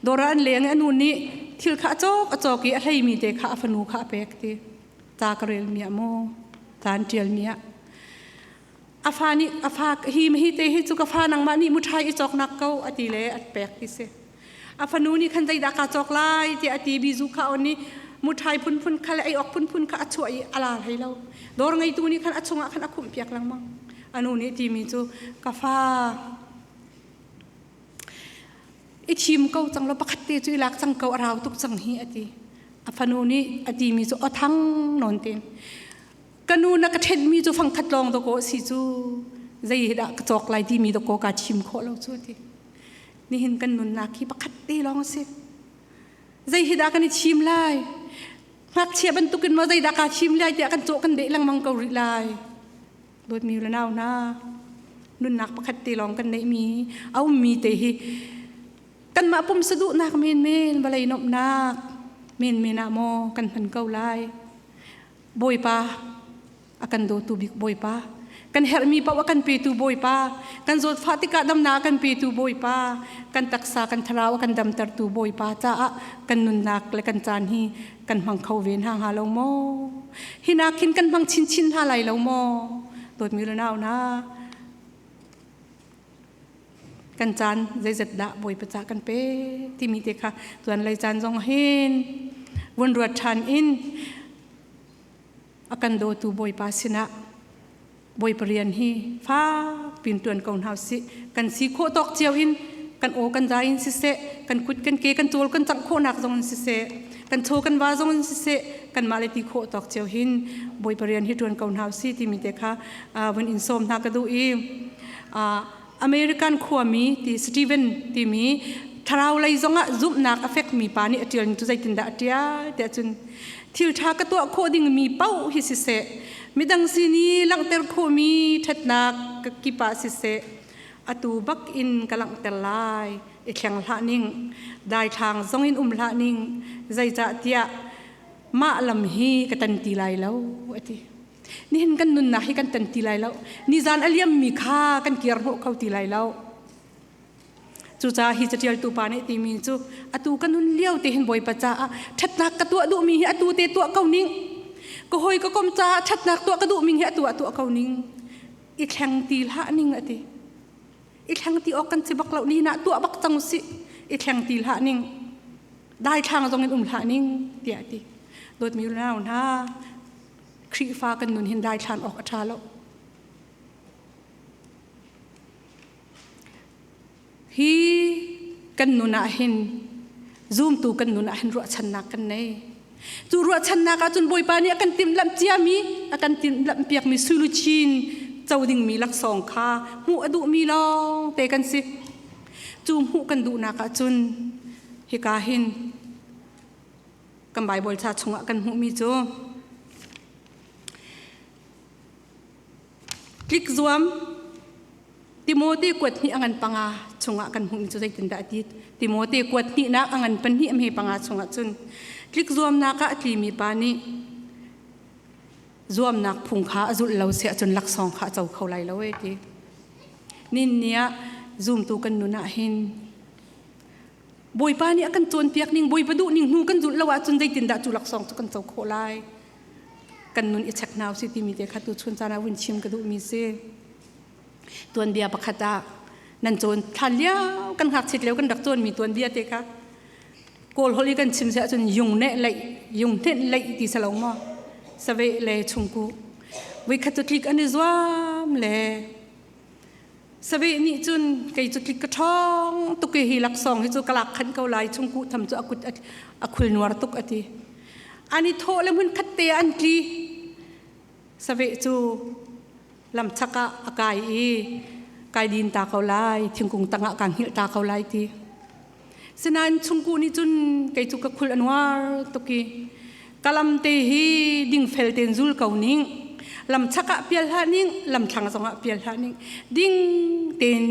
Dawr ah an leng i a nu nih thil kha a cawk a cawk i a hleimi te kha a fanu kha a pek ti. Ca ka relmi ah maw ca an ṭialmi ah a fa nih a fa hi hi te hi cu ka fa nangmah nih muṭhai i cawknak ko a ti le a pek ti si. A fanu nih khan zeidah kaa cawk lai tiah a ti. Bizu kha on i muṭhai phunphun kha le ei awk phunphun kha a chuah i a la hlei lo. Dawr ngeitu nih khan a chungah khan a khumh piak lengmang. A nu nih timi cu ka fa i thim ko cang lo, pakhat te cu i lak cang ko, a rau tuk cang hi a ti. A fanu nih a timi cu aw thang nawn tein, ka nu, na ka ṭhenhmi cu fangkhat lawng dawkaw a si cu, zei hi dah ka cawk lai timi dawkaw kaa thim khawh lo cu a ti. Nihin kan nunnak hi pakhat te lawng a si. Zei hi dah kan i thim lai? Ngakchia bantukin maw zeidah kaa thim lai tiah kan cawh kan deh lengmang ko rih lai? Dawtmi le nau hna, nunnak pakhat te lawng kan neihmi a ummi te hi kanmah pumsa duhnak menmen, vawlei nuamhnak menmen ah maw kan hman ko lai? Bawipa, a kan dawtu bik Bawipa, kan herhmi paoh a kan petu Bawipa, kan zawtfah tikah damnak a kan petu Bawipa, kan taksa kan thlarau a kan damtertu Bawipa caah kan nunnak le kan caan hi kan hmang kho ve hna hnga lo maw? Hinak hin kan hmang chinchin hna lai lo maw? Dawtmi le nau hna, kan caan zeizat dah Bawipa ca kan pe timi te kha tuan lei caan zong hin vun ruat ṭhan in a kan dawtu Bawipa sinah Bawipa rian hi fak pin ṭuan ko hna usih. Kan si khawh tawk cio in kan aw kan zai in siseh, kan kut kan ke kan cawl kan cangh khawhnak zong in siseh, kan chaw kan va zong in siseh, kanmah le ti khawh tawk cio hin Bawipa rian hi ṭuan ko hna usih timi te kha vun in sawm hna ka duh i American khuami ti Stephen timi thlarau lei zongah zumhnak a fekmi pa nih a ṭialmi cu zeitindah a ṭial tiah cun, thil ṭha ka tuah khawh dingmi paoh hi siseh, midang sin i langhter khawhmi ṭhatnak kip ah siseh, atu bak in ka langhter lai. I thleng hlah ning, daithlang zong in um hlah ning, zeicahtiah mah lam hi ka tan ti lai lo, a ti. Nihin kan nunnak hi kan tan ti lai lo. Nizan a liammi kha kan kir hnawh kho ti lai lo. Cucaah hi catialtu pa nih timi cu atu ka nun lio te hin Bawipa caah ṭhatnak ka tuah duhmi hi atu te tuah ko ning. Ka hawi ka kom caah ṭhatnak tuah ka duhmi hi atu ah tuah ko ning. I thleng ti hlah ning a ti. I thleng ti awk kan si bak lo ni nah tuah bak cang usih. I thleng ti hlah ning. Daithlang zong in um hlah ning tiah a ti. Dawtmi unau hna, Khrihfa kan nun hin daithlan awk a ṭha lo. Hi kan nun ah hin zumtu kan nun ah hin ruahchannak kan nei. Cu ruahchannak ah cun Bawipa nih a kan timhlamh ciami, a kan timhlamh piakmi suluchin co dingmi laksawng kha hmuh a duhmi lawng te kan si. Cu hmuh kan duhnak ah cun hika hin kan Baibal ca chungah kan hmuhmi cu Tlik zuam Timote kuat hnih a ngan panga chungah kan hmuhmi cu zeitindah a ti? Timote kuat hnihnak a ngan pahnih a hme panga chungah cun tlik zuamnak ah a tlimi pa nih zuamnak phung kha a zulh lo si ahcun laksawng kha a co kho lai lo e ti. Nin ni ah zumtu kan nun ah hin Bawipa nih a kan cawnpiak ning Bawipa duh ning hnu kan zulh lo ahcun zeitindah cu laksawng cu kan co khawh lai? Kan nun i check hna usih timi te kha tu chun caan ah vun chim ka duhmi si. Tuanbia pakhat ah nan cawn thlan lio kan ngakchit lio kan rak cawnmi tuanbia te kha Kawl holh i kan chim si ahcun yung neh leih yung hnenh leih ti si lo maw saveh le chungku voikhat cu tlik an i zuam le saveh nih cun kei cu tlik ka ṭhawng tuk i hi laksawng hi cu ka lak khan ko lai chungku tham cu a kut a khul nuar tuk a ti an i thawh le hmun khat te an tli Saveh cu lamchak ah a kai i kai din ta ko lai, thingkung tangah kaa hngilh ta ko lai ti. Sinain chungkuh nih cun kei cu ka khul a nuar tuk i ka lam te hi dingfel tein zul ko ning. Lamchak ah pial hlah ning, lamthlang zongah pial hlah ning. Ding tein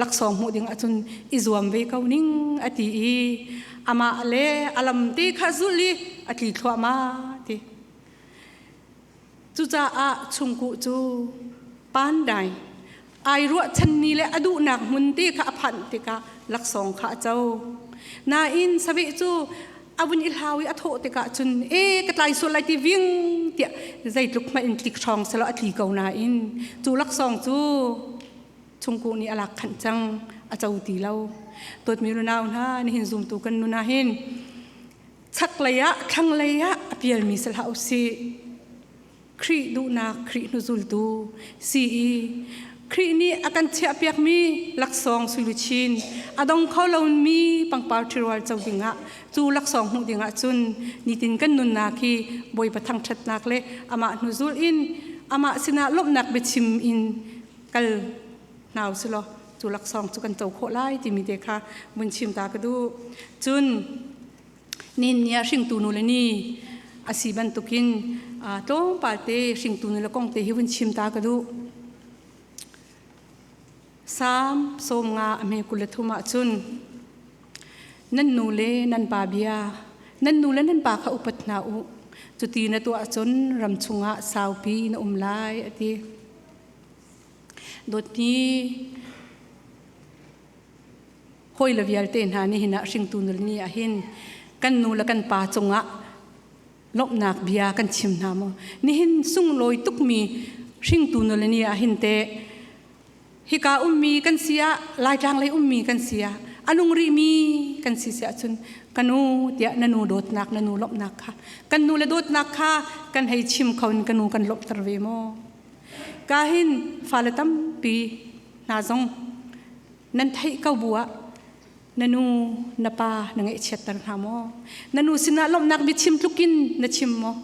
laksawng hmuh ding ahcun i zuam ve ko ning a ti i amah le a lam te kha zulh i a tli thluahmah ti. Cucaah chungkuh cu pandai ai ruahchanmi le a duhnak hmun te kha a phanh tikah laksawng kha a co. Nain saveh cu a vun i hlau i a thawh tikah cun e ka tlai sual lai ti ving tiah zeitluk hmanh in tlik hrawng selaw a tli ko nain cu laksawng cu chungkuh nih a lak khanh cang a co ti lo. Dawtmi nunau hna nihin zumtu kan nun ah hin chaklei ah thlanglei ah a pialmi si hlah usih. Khrih duhnak Khrih hnuzultu si i Khrih nih a kan chiahpiakmi laksawng suiluchin a dong kho lomi pangpar ṭhirual co dingah cu laksawng hmuh dingah cun nitin kan nunnak hi Bawipa thangṭhatnak le amah hnuzul in amah sinah lawmhnak biachim in kal hna usilaw cu laksawng cu kan co khawh lai timi te kha vun chim ta ka duh. Cun nin ni ah hringtu nu le ni a si bantukin tlawmpal te hringtu nu le kong te hi vun chim ta ka duh. Salm 90 a hme 23 ah cun nan nu le nan pa bia nan nu le nan pa kha upat hna u cuti na tuah cun ram chungah saupi na um lai a ti. Dawtmi hawi le vialte hna nihin ah hringtu nu ni ah hin kan nu le kan pa cungah lawmhnak bia kan chim hna maw? Nihin sunglawi tukmi hringtu nu le ni ah hin teh hika ummi kan si ah Laitlang lei ummi kan si ah a nung rihmi kan si si ahcun ka nu tiah na nu dawtnak na nu lawmhnak kha kan nu le dawtnak kha kan hei chim kho in ka nu kan lawmhter ve maw? Ka hin fale tampi hna zong nan theih ko bu ah na nu na pa na ngaihchiatter hna maw? Na nu sinah lawmhnak biachim tlukin na chim maw?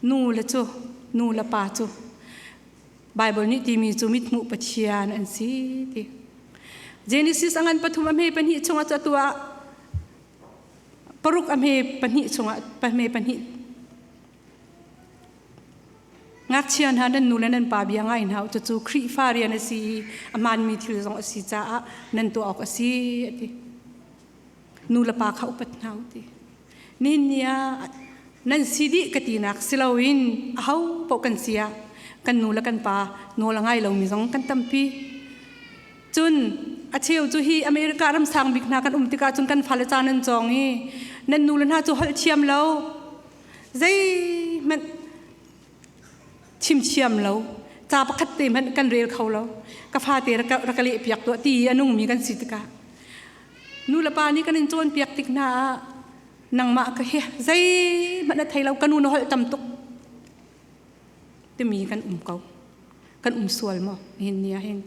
Nu le cu nu le pa cu Bible nih timi cu mithmuh Pathian an si ti. Genesis a ngan pathum a hme pahnih chungah cu atu ah paruk a hme pahnih chungah hme pahnih Ngakchia hna nan nu le nan pa bia ngai hna u cucu Khrihfa rian a si i a hmaanmi thil zong a si caah nan tuah awk a si a ti. Nu le pa kha upat hna u ti. Nihin ni ah Nan si dih ka tinak si loin aho paoh kan si ah kan nu le kan pa nawl a ngai lomi zong kan tampi. Cun a cheu cu hi America ram sang bik hna kan um tikah cun kan fale ca nan cawng i nan nu le hna cu holh thiam lo zeihmanh chim thiam lo ca pakhat te hmanh kan rel kho lo ka fate rak ka leh piak tuah ti i a nungmi kan si tikah nu le pa nih kan in cawnpiak tik hna ah nangmah ka hi zeihmanh na thei lo ka nu na holh tam tuk timi kan um ko kan um sual maw nihin ni ah hin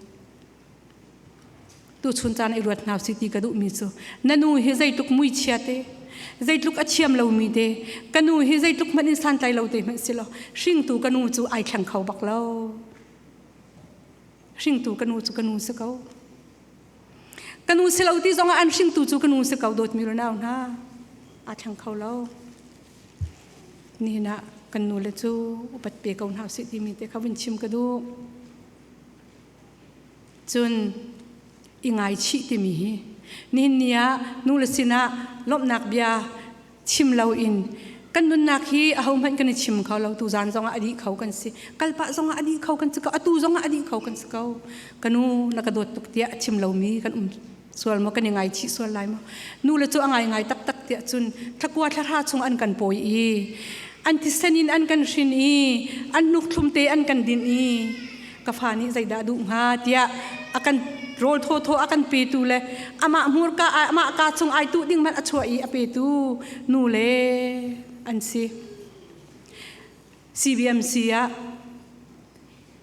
Tuchun caan i ruat hna si ti ka duhmi cu na nu hi zeitluk muichia te zeitluk a thiam lomi te ka nu hi zeitluk hmanh in santlai lo te hmanh si lo hringtu ka nu cu ai thleng kho bak lo hringtu ka nu cu ka nu si ko ka nu si lo ti zongah an hringtu cu ka nu si ko dawtmi nau hna aa thleng kho lo nihin ah kan nu le cu upat pe ko hna usih timi te kha vun chim ka duh Cun i ngaichih timi hi nihin ni ah nu le sinah lawmhnak bia chim loin kan nunnak hi ahohmanh kan i chim kho lo tuzaan zongah a dih kho kan si kalpah zongah a dih kho kan si ko atu zongah a dih kho kan si ko ka nu na ka dawt tuk tiah a chim lomi kan um sual maw kan i ngaichih sual lai maw nu le cu a ngai ngai taktak tiah cun thlakua thlahra chung an kan pawi i an thisen in an kan hrin i an hnuk thlum te an kan din i ka fa nih zeidah duh hnga tiah a kan rawl thawthaw a kan petu le amah hmurka amah ka chung ai tuh ding hmanh a chuah i a petu nu le an si CBMC ah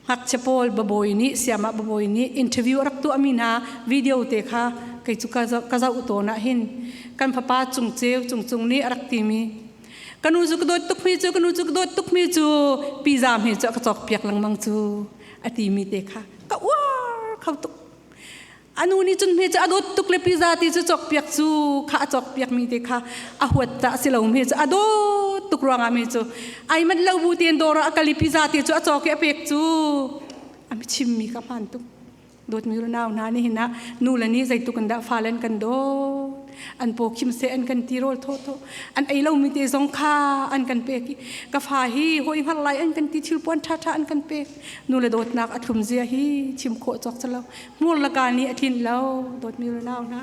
ngakchia pawl babawi nih siamah babawi nih interview a rak tuahmi hna video te kha kei cu ka zoh tawn ah hin kan fapa cung ceu cung cung nih a rak timi ka nu cu ka dawt tuk mi cu ka nu cu ka dawt tuk mi cu pizza mi cu a ka cawk piak lengmang cu a timi te kha ka uar kho tuk Anu nih cun hme cu a dawt tuk le pizza ti cu cawkpiak cu kha a cawkpiak mi te kha a huat ta si lo hme cu a dawt tuk ruangah me cu ai mat lo bu ten dawr ah a kal i pizza ti cu a cawk i a pek cu a mi chim mi ka hman tuk dawt mi nau hna nih hin ah nu le nih zeituk in dah fa len kan dawt an paw khim seh an kan ti rawl thaw thaw an ei lomi te zong kha an kan pek i ka fa hi hawi hngar lai an kan ti thil puan ṭha ṭha an kan pek nu le dawtnak a thlum zia hi chim khawh cawk lo hmur le ka nih a tlinh lo dawtmi nau hna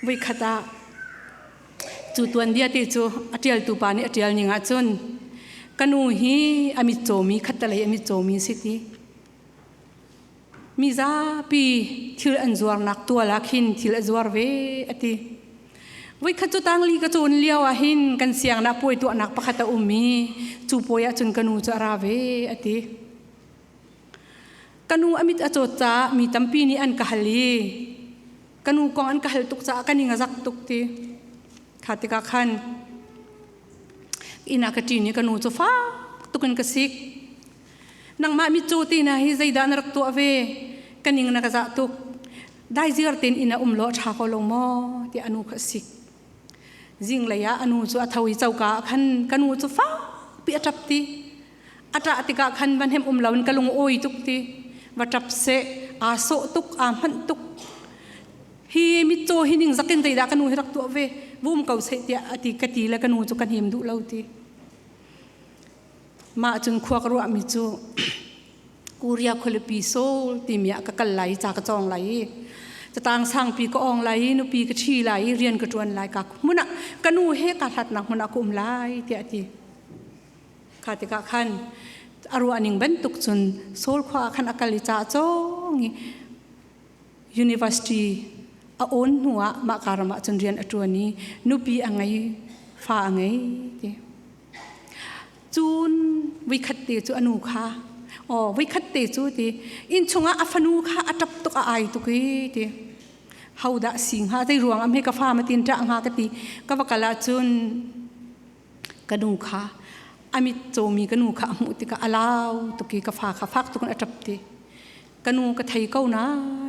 voi khat ah cu tuanbia te cu a ṭialtu pa nih a ṭial ning ah cun ka nu hi a mit cawmi khattalei a mit cawmi si ti mi zapi thil an zuarnak tual ah khin thil a zuar ve a ti Voikhat cu tangli ka cawn lio ah hin kan siangnak puai tuahnak pakhat a um i cu puai ah cun ka nu cu a ra ve a ti. Ka nu a mit a cawt caah mi tampi nih an ka hal i ka nu kong an ka hal tuk caah ka ning a zak tuk ti. Kha tikah khan inn ah ka ṭin i ka nu cu fak tuk in ka sik. Nangmah mitcaw te hna hi zeidah na rak tuah ve? Ka ning na ka zah tuk. Daiziar tein inn ah um law a ṭha ko lo maw? tiah a nu kha a sik. Zinglei ah a nu cu a tho i coka ah khan ka nu cu fakpi a ṭap ti. A ṭah tikah khan va hnemh um loin ka lung a awi tuk ti. Va ṭap seh, aa sawh tuk, aa hmanh tuk. Hi mitcaw hi ning zakin zeidah ka nu hi rak tuah ve? Vum ko seh tiah a ti ka ti le ka nu cu ka hnem duh lo ti. Mah cun khua ka ruahmi cu Korea khualipi Seoul timi ah ka kal lai i ca ka cawng lai i catang sangpi ka awng lai i nupi ka ṭhi lai i rian ka ṭuan lai ka hmun ah ka nu he kaa hlatnak hmun ah ka um lai tiah a ti. Kha tikah khan a ruah ning bantuk cun Seoul khua ah khan a kal i ca a cawng i university a awn hnu ah mah ka ram ah cun rian a ṭuan i nupi a ngei fa a ngei ti. Cun voikhat te cu a nu kha aw voikhat te cu ti inn chungah a fanu kha a ṭap tuk a ai tuk i ti hodah si hnga zei ruang ah hme ka fa ma tin ṭah hnga ka ti ka va kal ahcun ka nu kha a mit cawmi ka nu kha a hmuh tikah a lau tuk i ka fa kha fak tuk in a ṭap ti ka nu ka thei ko na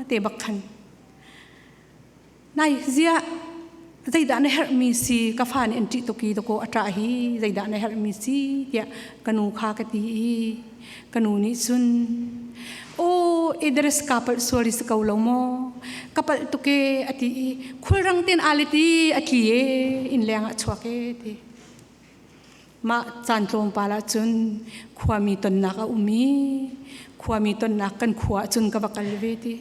te bak khan Nai ziah zeidah na herhmi si ka fa nih an ṭih tuk i dakaw a ṭah hi zeidah na herhmi si tiah ka nu kha ka ti i ka nu nih cun aw Idris ka palh sual i si ko lo maw ka palh tuk e a ti i khulrang ten aa let i a tli e inn leng ah chuak e ti. Mah caan tlawmpal ahcun khuami tonnak a um i khuami tonnak kan khua ahcun ka va kal ve ti.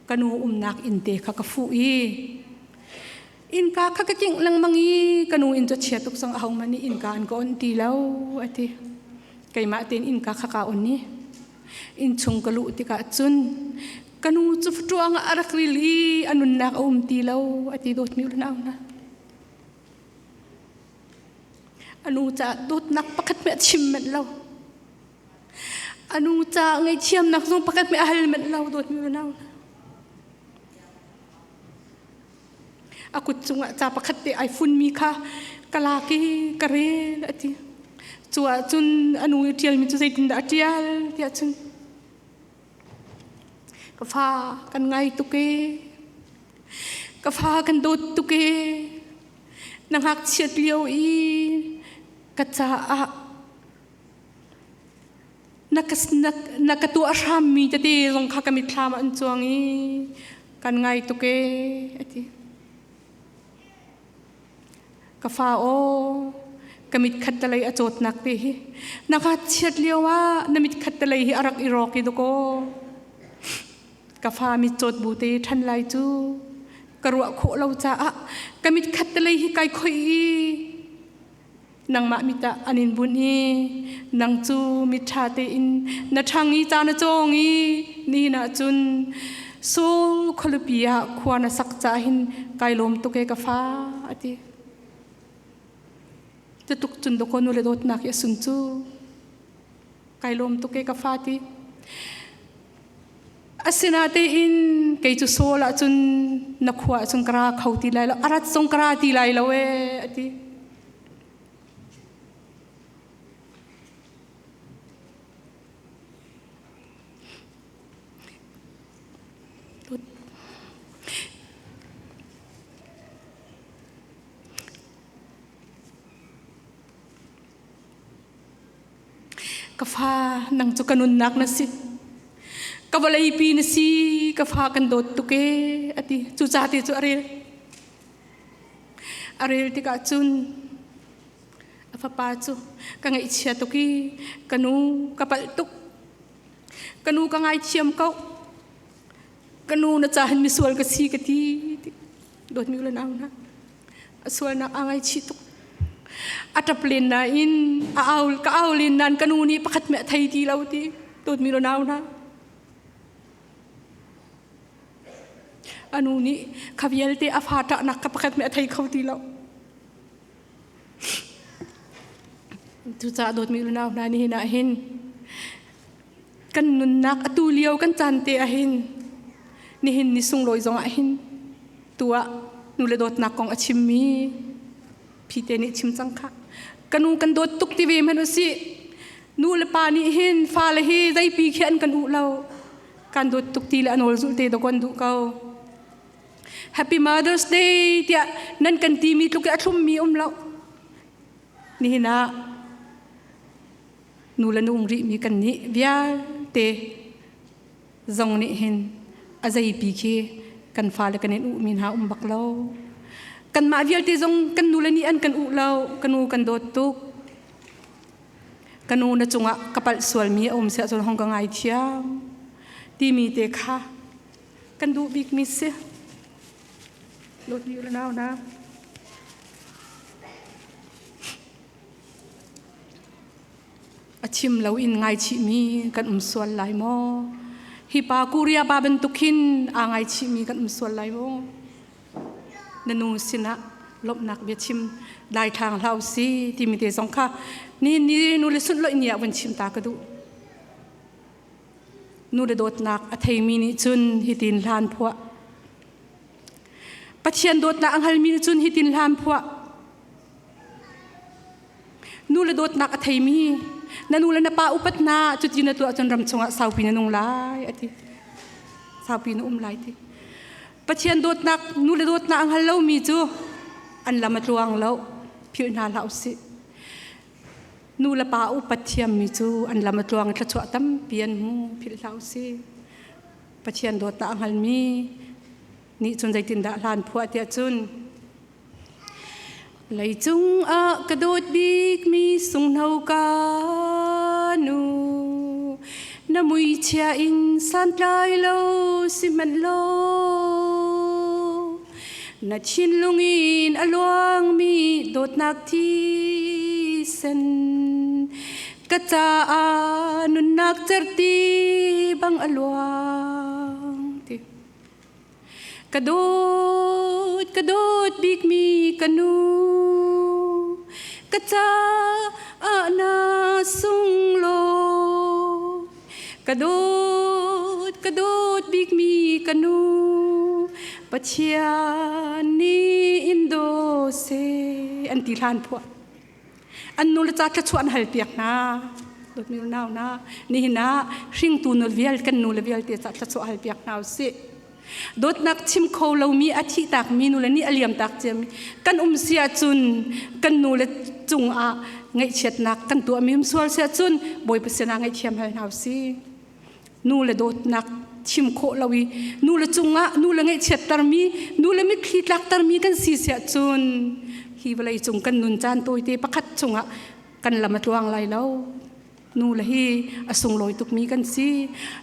Ka nu umnak inn te kha ka fuh i innka kha ka kingh lengmang i ka nu inn cu chia tuk cang ahohmanh nih innka an ka onh ti lo a ti. Keimah tein innka kha kaa on i innchung ka luh tikah cun ka nu cu fatuang ah a rak ril i a nunnak a um ti lo a ti dawtmi u le nau hna. A nu caah dawtnak pakhat hmeh a chim manh lo. A nu caah ngaihthiamnak zong pakhat hmeh a hal manh lo dawtmi u le nau hna. A kut cungah ca pakhat te ai funmi kha ka lak i ka rel a ti. Cu ahcun a nu i ṭialmi cu zeitindah a ṭial tiah cun ka fa kan ngai tuk ee. Ka fa kan dawt tuk ee. Na ngakchiat lio i ka caah na ka tuah hrammi tete zong kha ka mitthlam ah an cuang i kan ngai tuk ee a ti. Ka fa aw, ka mit khat talei a cawtnak te hi na ngakchiat lio ah na mit khat talei hi a rak i rawk i dakaw. Ka fa mit cawt bu te ṭhan lai cu ka ruah khawh lo caah ka mit khat talei hi kai khoih i nangmah mit ah an in bunh i nang cu mit ṭha tein na ṭhang i ca na cawng i nihin ah cun Seoul khualipi ah khua na sak caah hin kai lawm tuk e ka fa a ti. Cutuk cun dawkaw nu le dawtnak hi a sun cu kai lawm tuk e ka fa ti. Asinatein kei cu Saul ah cun na khua ah cun ka ra kho ti lai lo, a rat zong ka ra ti lai lo ee, a ti. Ka fa, nang cu ka nunnak na si. Ka vawleipi na si, ka fa kan dawt tuk ee, a ti. Cu ca te cu a rel. A rel tikah cun a fapa cu ka ngaihchia tuk i ka nu ka palh tuk. Ka nu ka ngaithiam ko. Ka nu na ca hin misual ka si ka ti. Dawtmi u le nau hna. A sualnak aa ngaichih tuk. A ṭap len nain a au ka au len nain ka nu nih pakhat meh a thei ti lo ti dawtmi lo nau hna. A nu nih kha vialte a fa ṭahnak kha pakhat meh a thei kho ti lo. Cucaah dawtmi u nau hna nihin ah hin kan nunnak atu lio kan caan te ah hin nihin ni sunglawi zong ah hin tu ah nu le dawtnak kong a chimmi phite nih chim cang kha ka nu kan dawt tuk ti ve hmanh usih nu le pa nih hin fale hi zeipi khi an kan uh lo kan dawt tuk ti le a nawl zulh te dawk an duh ko Happy Mother's Day tiah nan kan timi tluk i a thlummi um lo nihin ah nu le nu um rihmi kan nih vialte zong nih hin a zeipi khi kan fale kan in uhmi hna um bak lo kanmah vialte zong kan nu le nih an kan uh lo ka nu kan dawt tuk ka nu na cungah ka palh sualmi a um siah cun hong ka ngai thiam timi te kha kan duh bikmi si dawtmi u le nau hna A chim lo in ngaichihmi kan um sual lai maw? Hi pa Korea pa bantuk hin aa ngaichihmi kan um sual lai maw? Na nu sinah lawmhnak bia chim daithlang hlah si timi te zong kha ni ni nu le sunh loih ni ah vun chim ta ka duh. Nu le dawtnak a theimi nih cun hitin hlan phuah. Pathian dawtnak a hngalmi nih cun hitin hlan phuah. Nu le dawtnak a theimi na nu le na pa upat hna cuti na tuah cun ram chungah saupi na nung lai a ti. Saupi na um lai ti. Pathian dawtnak nu le dawtnak a hngal lomi cu an lam a tluang lo philh hna hlah usih. Nu le pa upat thiammi cu an lam a tluang i thluachuah tampi an hmu philh hlah usih. Pathian dawtnak a hngalmi nih cun zeitindah hlan phuah tiah cun. Leicung ah ka dawt bikmi sunghno ka nu, na muichia in santlai lo sihmanh law, na thinlung in a luangmi dawtnak thisen ka caah nunnak cerhti bang a luang ti. Ka dawt, ka dawt bikmi ka nu, ka caah na sunglawi. Ka dawt, ka dawt bikmi ka nu, Pathian nih in daw seh an ti hlan phuah. An nu le ca thluachuah an hal piak hna. Dawtmi unau hna, nihin ah hringtu nu vial kan nu le vialte ca thluachuah hal piak hna usih. Dawtnak chim kho lomi a thih takmi nu le nih a liam tak ciami kan um si ahcun kan nu le cungah ngaihchiatnak kan tuahmi um sual si ahcun Bawipa sinah ngaihthiam hal hna usih. Nu le dawtnak chim khawh lo i nu le cungah nu le ngaihchiattermi nu le mitthli tlaktermi kan si si ahcun hi vawlei cung kan nun caan tawite pakhat chungah kan lam a tluang lai lo. Nu le hi a sunglawi tukmi kan si.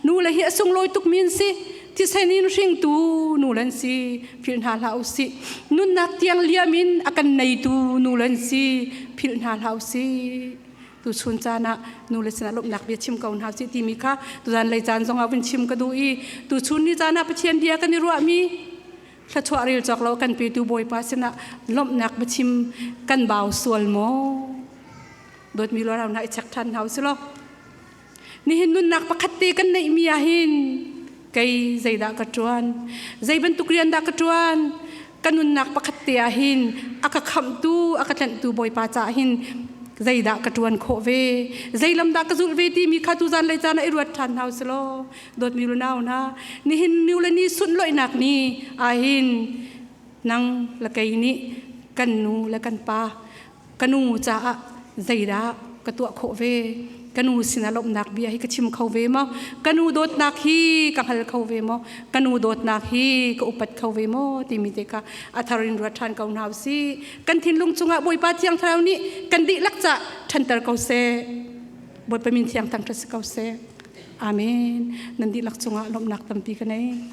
Nu le hi a sunglawi tukmi an si. Thisen in hringtu nu le an si. Philh hna hlah usih. Nunnak tiang liam in a kan neitu nu le an si. Philh hna hlah usih. Tuchun caan ah nu le sinah lawmhnak bia chim ko hna usih timi kha tuzan lei caan zong ah vun chim ka duh i tuchun ni caan ah Pathian bia kan i ruahmi thluachuah rel cawk lo kan petu Bawipa sinah lawmhnak biachim kan bau sual maw? Dawtmi luarau hna i check ṭhan hna usih law nihin nunnak pakhat te kan neihmi ah hin kei zeidah ka ṭuan, zei bantuk rian dah ka ṭuan, ka nunnak pakhat te ah hin a ka khamhtu a ka tlanhtu Bawipa caah hin zeidah ka ṭuan khawh ve, zei lam dah ka zulh ve timi kha tuzan lei caan ah i ruat ṭhan hna usih law. Dawtmi lunau hna, nihin nu le ni sunlawihnak ni ah hin nang le kei nih kan nu le kan pa, ka nu caah zeidah ka tuah khawh ve, ka nu sinah lawmhnak bia hi ka chim kho ve maw, ka nu dawtnak hi ka hngal kho ve maw, ka nu dawtnak hi ka upat kho ve maw timi te kha a thar in ruat ṭhan ko hna usih. Kan thinlung cungah Bawipa Thiang Thlarau nih kan dihlak cah ṭhanter ko seh. Bawipa min thiang thangṭhat si ko seh. Amen. Nan dihlak cungah lawmhnak tampi ka nei.